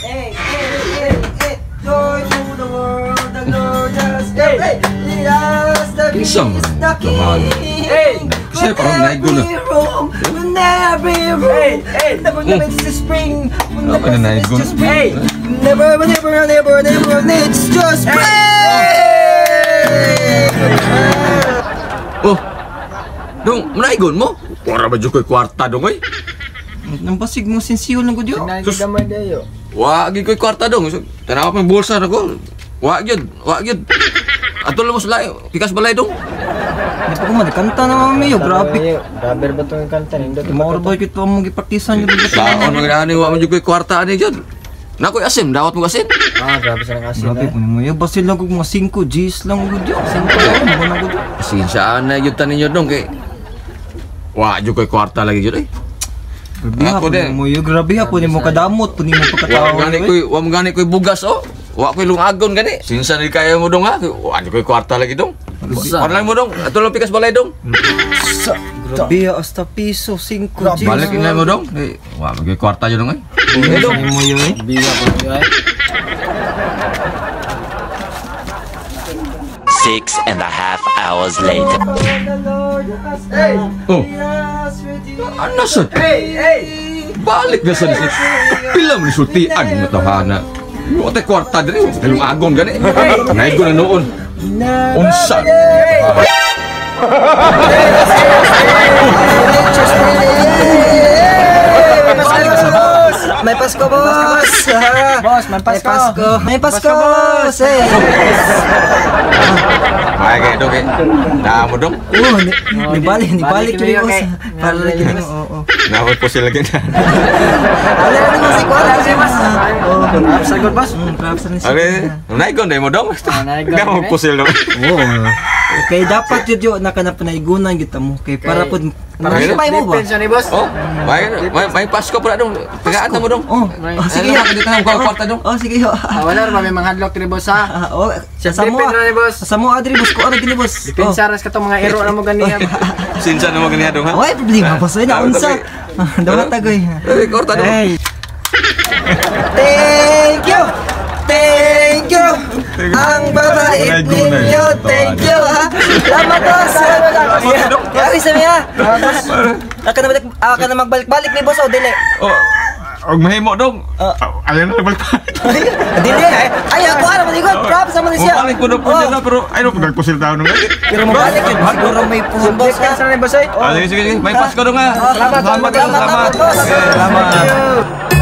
Hey, hey, hey, hey. Joy to the world, the glorious hey, hey. Yes, the Kinsa man is the ang king. Hey. Kasi parang naigo na. Every room, when every room, hey, hey. Never, never, it's just spring. When Oh, never, naigo it's na. just spring. Never, never, never, never, it's just spring. Oh. Dong, manaigon mo? Wala ba dyan ko'y kwarta dong oy? Nang basig mo sinsiyo lang gud yo. Sus. Wa gyud ko'y kwarta dong. So, tanawa pa yung bulsa nako. Wa gyud, wa gyud. Ato lang mo sa layo, pikas balay dong. Di pa ko man kanta na mami yo, grabe. Grabe ba itong kanta? Nindot Mauro ba gyud to among gipraktisan gyud? Saon man ani wa man jud ko'y kwarta ani gyud. Nakoy asim, dawat mo asin. Ah, grabe sa nang asin. Grabe po nimo yo, basil lang kog mga 5 Gs lang gud yo. 5 mo na gud yo. Pasensya na gyud ta ninyo dong kay wa jud ko'y kwarta lagi gyud eh. Grabe Ako po din. nimo yo, grabe po nimo kadamot po nimo Wa pagkatao. gani ko'y wa man gani ko'y bugas oh. Wa ko'y lungagon gani. Sinsa ni kaya mo dong ha. Wa jud ko'y kwarta lagi dong. Wa lang mo dong. Ato lang pikas balay dong. Grabe hasta piso 5 Gs. Balik na mo dong. Eh, wa man ko'y kwarta jud dong eh. Eh dong. Nimo yo eh. Biga po nyo ay. 6.5 hours later. Oh. Ano sa? Balik na sa nisip. Pila mo nisultian mo tawhana. Wa tay kwarta diri, lungagon gani. Naigo na noon. Unsa? May Pasko, boss! Boss, may May Pasko. Pasko! May Pasko, boss! Eh! May kay dong eh. Na mo dong. Oh, ni balik Balik yun, boss. kay. Para lagi mo, oo. Na mo po sila gina. Wala na mo si Kwan kasi mas. Oo. Sagot, boss. Grabe sa nisi. Ale, naigon day mo dong. Naigon, Na mo eh. pusil dong. Oo. Kay dapat yun yun na kana panaigunan gyud mo. Kay para Kay- pud Para masipay mo ba? Depends ni boss. Oh, may Pasko pa dong. Tagaan na mo dong. Oh, oh sige. Ano, dito na mo kwarta dong. Oh, sige yo. Ah, wala ra may manghadlok ni boss ha. Ah, oh, sa mo. Depende na ni boss. Sa mo adri boss ko ano gini boss. Depensa ras katong mga ero na mo ganiya. Sinsa na mo ganiya dong ha. Oh, ay problema boss ay naunsa. Dawat tagoy. Eh, kwarta dong. Hey. Thank you. Thank you. Ang babait ninyo. Thank you ha. Salamat boss. Yari sa miya. Aka na magbalik-balik ni boss o dili. Oh, og mahimo dong. Oh. Ayaw na balik. Dili. Ay ako ara maligod. Props sa man siya. Balik ko na po Oh. na pero ay no pagpusil taon nung. Pero mabalik yun. Siguro may puhon boss ha. Depensa ni boss ay. Ah, sige, sige, sige. May Pasko dong ha. Salamat, Salamat, salamat, salamat. boss. Sige, salamat.